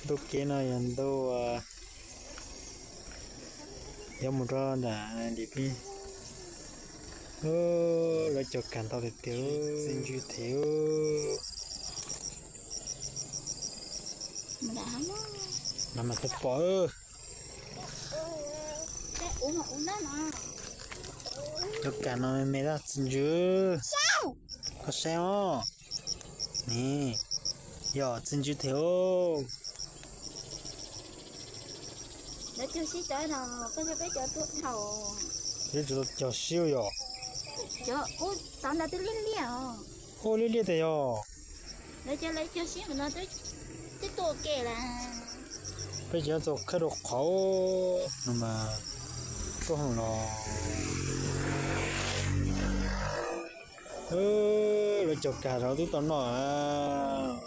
Ntu kev no yog ntu yuav mus rau nram Lis Pij. Lawv cov kas ntau tiag tiag, txi ntsws thiab. Mas mas koj pom, cov kas no me me tab txi ntsws. Koj saib os, ne, yog txi ntsws thiab. Lawv cog sib cov no, koj cog peb cov tuaj dhau. Lawv cog sib yom. Cov kuv tov ntawd twb liab liab os. Ua liab liab tiag yog. Lawv cog lawv cog sib no twb tuaj ke lawm. Peb cov txog khawb rau qhov no mas tuaj hoom los. Lawv cog kas rau twb tau noj.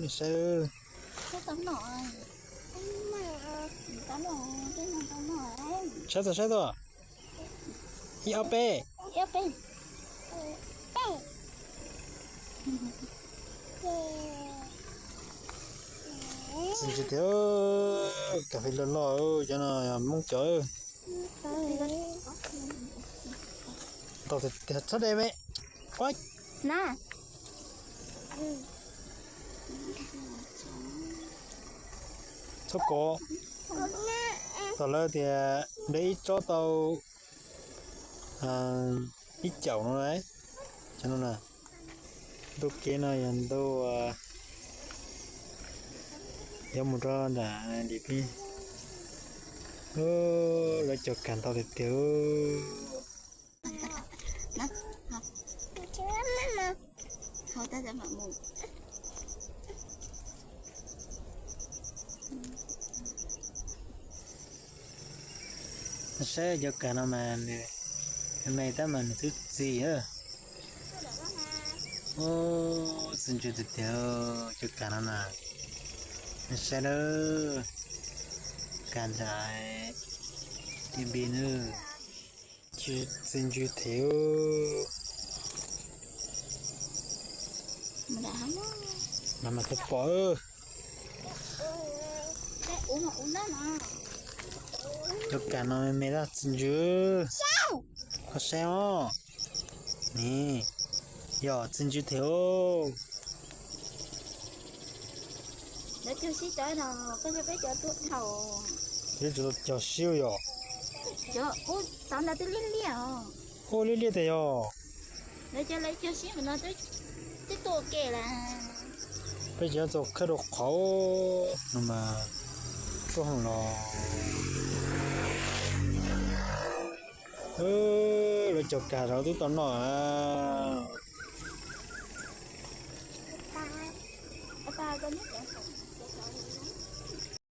Saib, saib tau saib tau. Ib ob peb. Txi ntsws tiag, kas fes loj loj, cov no yog Hmoob cov. Tau tiag txhob de me. Ua, na, txhob kov. Tau lawv tias de ib tsob tau ib caum no. Cov no na, ntu kev no yog ntu yuav mus rau nram Lis Pij. Lawv cov kas ntau tiag tiag. Saib cov kas no mas nws me tab mas nws twb txi. Txi ntsws tiag tiag cov kas no na. Saib lawm, kas nram Lis Pij na. Txi ntsws thiab. Mas mas koj pom, cov kas no me me tab txi ntsws. Koj saib os, ne, yog txi ntsws thiab. Lawv cog sib cov no, koj cog peb cov tuaj dhau. Lawv cog sib yom. Cov kuv tov ntawd twb liab liab os. Ua liab liab tiag yog. Lawv cog lawv cog sib no twb tuaj ke lawm. Peb cov txog khawb rau qhov no mas tuaj hoom los. Lawv cog kas rau twb tau noj.